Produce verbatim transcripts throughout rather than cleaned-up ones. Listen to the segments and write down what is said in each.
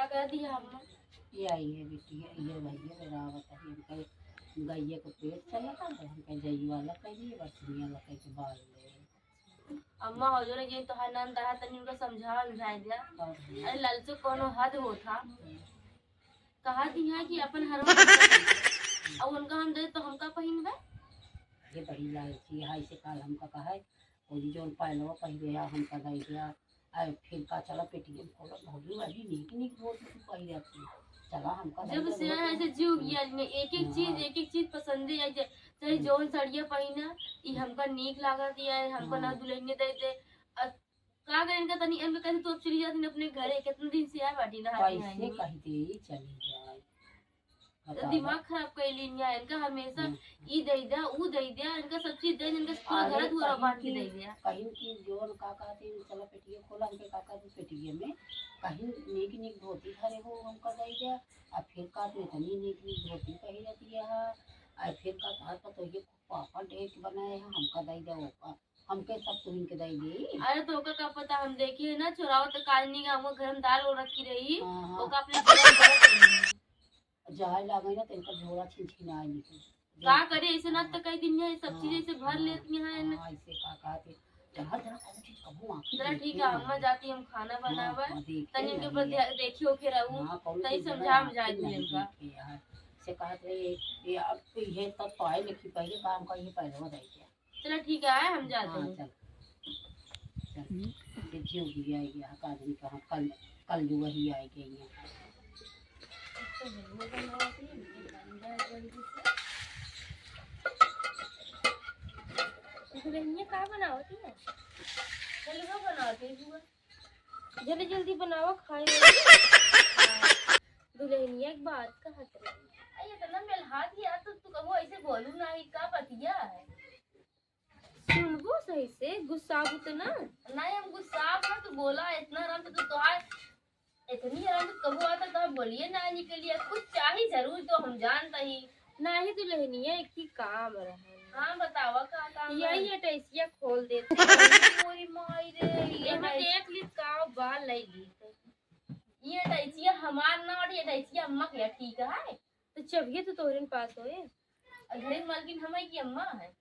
कह दिया अम्मा। ये आई है बिटिया, ये भैया मेरा आवत है, इनका गैया के पेट चलता है, हमका जई वाला कहिए, बस मियाँ लगा के बाल ले। अम्मा, हो जो रे, जे तोहार नंद रहा, तनी उनका समझा, समझाए दिया। हाँ। अरे, लालचो कोनो हद होत हा। कहा दिया कि अपन हर वक्त अब उनका हम दे तो हमका पहिनबे? ये बड़ी लालची है, इसे काल हमका कहा है, और ये जौन पायलवा पहिरे है, हमका दे दिया। अरे, फिर का चला पेटीएम खोला, भौजी, वही नीक नीक धोती तू पहिरे थी। चला, हमका जब दे से दिया। ऐसे जीव गया, एक एक चीज, हाँ। एक एक चीज पसंदे आई जाए, चाहे हम्म। जौन साड़िया पहिना, ई हमका नीक लागत या, हमको ना हाँ। दुल्हन ने दे दे। अब का करें इनका, तनी इनका कहते, "तू अब चली जा, तनी अपने घरे, कितने दिन से आए बाटी ना, हाथ में आई कैसे नहीं।" कह दे, चली जाए? तो बतावा। दिमाग खराब कर लीन है इनका, हमेशा हम्म। ई दे दे, ऊ दे दे, इनका सब चीज दे, इनका पूरा अरे घर दुआरा कहीं बांध के की, दे दे। कहीं की जोन का कहते हैं, चला पेटिया खोला, इनके का कहते हैं, पेटिया में कहीं नीक नीक धोती धरे हो, हमका दे दे, आ फिर का तू इतनी नीक नीक धोती पहिरत है, आ फिर का तोहार पतोहिए पापा डेट बनाए हैं, हमका दे दे, ओका, हमके सब तुहिन के दे दे। अरे तो ओका का पता, हम देखे है ना, चोरावत काजनी का हमको घर में दाल हो रखी रही, हाँ, हाँ। ओका अपने घर में भरत रही। जाए लागे ना, तो इनका झोला छिन छिनाए निकल। का करे, ऐसे ना तो कई दिन है, सब चीज हाँ, ऐसे भर हाँ, लेती हैं। हाँ, ऐसे का कहते, जहाँ जहाँ कौन चीज कबू आँखी चला देखे ठीक है, ना। अम्मा जाती हम खाना हाँ, बनावे, हाँ, देखे तनी इनके नहीं ऊपर है। ध्या-, देखियो फिर रहू, हाँ, कौन तनी चीज समझा बना हम जाए आँखी दी नहीं इनका। देखे यार। से कहत रहे, ये अब तो ये तो पाए लिखी पहले काम का ये पहले हो जाए क्या? चला ठीक है, आए हम जाते हाँ, हैं। चल। चल। हम्म। ये जो भी आएगी, हक आदमी का हम कल, कल जो वही आएगी यहाँ। दुल्हनिया का बनावत है? हलवा बनावत है बुआ। जल्दी जल्दी बनावा, खाए। दुल्हनिया एक बात कहत रही। अरे इतना मेलहात यार, तो तू कबो ऐसे बोलू ना, ई का बतिया है? सुनबो सही से, गुस्साबू तो ना? नहीं, हम गुस्साब ना, तू बोला इतना आराम से, तो तोहार इतनी आराम से कबो आता तो हम बोलिए ना निकलिए, कुछ चाही जरूर तो हम जानता ही। नहीं दुल्हनिया, एक ही काम रहे। हाँ, बतावा का काम यही है? अटैचिया खोल देते। मोरी माई रे, ये एमे अटैच- देख ली का बा, ले ली। ये अटैचिया हमार ना बाटे, ये अटैचिया अम्मा के है, ठीक है? तो चबिये तो तोहरे पास होए। और घर की मालकिन हमारी की अम्मा है।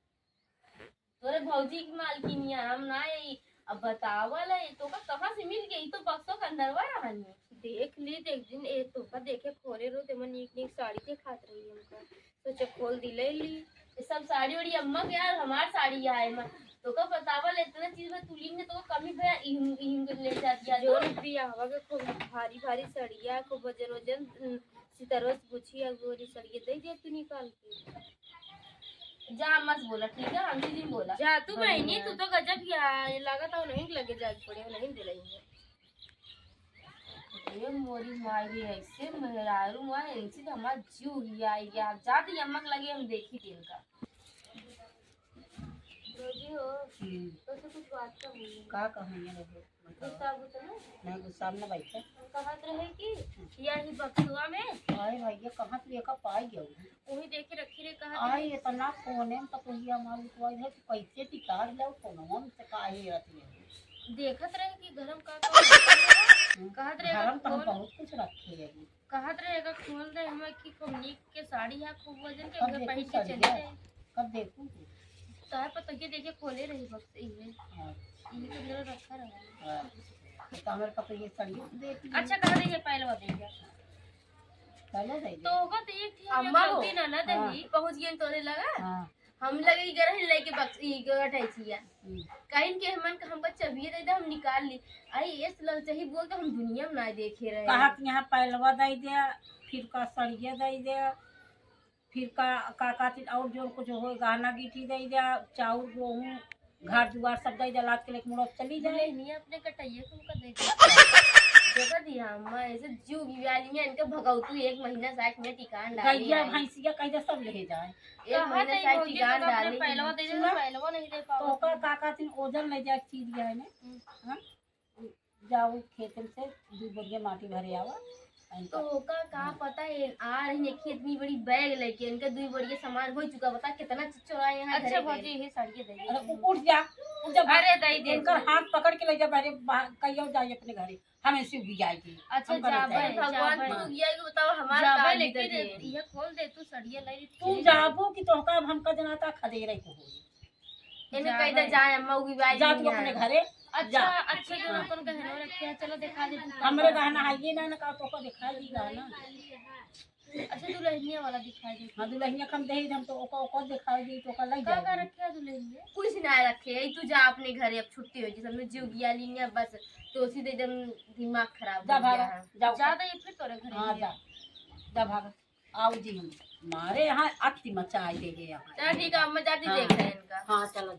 तोरे भौजी की मालकिनिया हम ना आई। अब बतावल है, तोका कहाँ से मिल गई? तो बक्सों के अंदरवा रहनी। देख ली, देख दिन ए तोका देखे खोले रो, ते मन नीक नीक साड़ी देखात रही हमका। सोचे खोल दिले ली। ये सब साड़ी ओड़ी अम्मा के यार, हमार साड़ी आए मा। तोका बतावल इतना चीज में तुलिन ने तोका कमी भया, इहिन, इहिन के ले जाती है जो तो। बियाहवा के खूब भारी भारी सड़िया, खूब वजन वजन, उम, सितरवा से पूछी, अगोरी सड़िया दे दे तू निकाल के। जा, मत बोला, ठीक है? हमसे जिन बोला। जा तू बहनी, तू तो गजब या, ये लागत है नहीं लगे जाए पड़े, नहीं दिलाई है। ए मोरी माई रे, ऐसे मेहरारू माँ, इनसे तो हमार जीव ही आई गया। जा तो अम्मा के लगे हम देखी दिन का। भौजी हो, हम्म। तो से कुछ बात कहूँ। का कहूँ ये लोग? गुस्सा गुस्सा ना? नहीं, गुस्सा में ना बैठे। हम कहत रहे कि यही बक्सुआ में। अरे भैया, कहाँ से लेकर पाई गया? वही देखे रखी रे, कहत आई रहे। इतना फोन है, तो कोई हमारे को है कि कैसे टिकार लो, फोनवा में से काहे रहती है? देखत रहे कि गरम का का हम्म, कहत रहे गरम तो हम खोल। बहुत कुछ रखे हैं अभी। कहत रहे, "एका खोल दे, हमें की खूब नीक के साड़ी है, खूब वजन के, कब उहे देखू पहिन के चली सड़िया? जाए।" कब देखू? तोहर पतोहिया देखे खोले रही बक्स इहे। हाँ। इहे तो मेरा रखा रहा। हाँ। तो हमारे पतोहिया सड़िया देती है। अच्छा, कह दे, ये पहलवा दे दिया। पहले दे दे। तो होगा तो एक ठे अम्मा हो। गलती ना, ना हाँ। दही। पहुँच गई तोरे लगा? हाँ। हम लगे गए रहे लेके बक्स, ई, अटैचिया। हम्म। कहीं के हमन का हमका चबिये दे दे, हम निकाल ली। आई, एस ललचही बोल तो हम दुनिया में ना देखे रहे। कहा कि यहाँ पहलवा दे दे, फिर का सड़िया दे दे, फिर का, का, का चीज और जो कुछ हो, गहना गीटी दे दे, चाउर, गेहूं, घर दुआर सब दे दे, लाद के लेके मुड़ो चली जाए। दुल्हनिया अपने कटैया को हमका दे दे। देखा दिया अम्मा, ऐसे जीव की वाली में इनके भगौतू एक महीना साथ में टिकान डाली गैया, आई। भैंसिया कह दे सब ले जाए। एक कहा महीना नहीं साथ भौजी, टिकान तो अपने डाली। पहलवा दे दे, सुना? पहलवा नहीं दे तो पावा। ओकर का कहती ओजन ले जाए चीज लिया है ने? हम्म। हाँ? जाओ खेत में से दू बोरिया माटी भरे आवा। तो ओकर का हाँ। पता है, आ रही है खेत में बड़ी बैग लेके, इनका दू बोरिया सामान हो चुका, बता कितना चीज चुराए हैं अच्छा घरे भौजी, के। ये साड़िया दे दे। अरे उ-, उठ जा। जब अरे दई दे इनकर तू। हाथ पकड़ के ले जा, अरे बा-, कहियो जाई अपने घरे, हम ऐसे उगी जाएगी। अच्छा, हम करत जाबे, हैं। भगवान जाबे। तू उगिया के बताओ, हमार जाबे, का लेकिन दे दे। ये खोल दे तू, सड़िया लाई तू। जाबू कि तोहका अब हमका जनाता खदेरे को होई। एने जाबे। कह दे जाए, अम्मा उगी बाई जा तू नहीं अपने है। घरे, अच्छा, जा। अच्छा, जो हाँ। अपन गहनो रखे हैं, चलो दिखा दे तू। हमरे गहना है ये ना, ना का तोहका दिखाई दी गहना। अच्छा, दुल्हनिया वाला दिखाई दे। हाँ, दुल्हनिया कम दे, हम तो ओको, ओको दिखाई दी, तो ओका लई का, का जाए। रखे है दुल्हनिया? कुछ ना रखे, ई तू जा अपने घरे, अब छुट्टी हो जी, सब में जीव गिया लिया बस, तो उसी दे एकदम दिमाग खराब जा हो गया भागा, है। जाओ। जा दे, ये फिर तोरे घरे हाँ, ही है। जा, जा भागा। आओ जी, हम मारे यहाँ अति मचा आए देंगे यहाँ। चल ठीक है, अब मैं जाती हाँ। देख रहे हैं इनका। हाँ, चलो।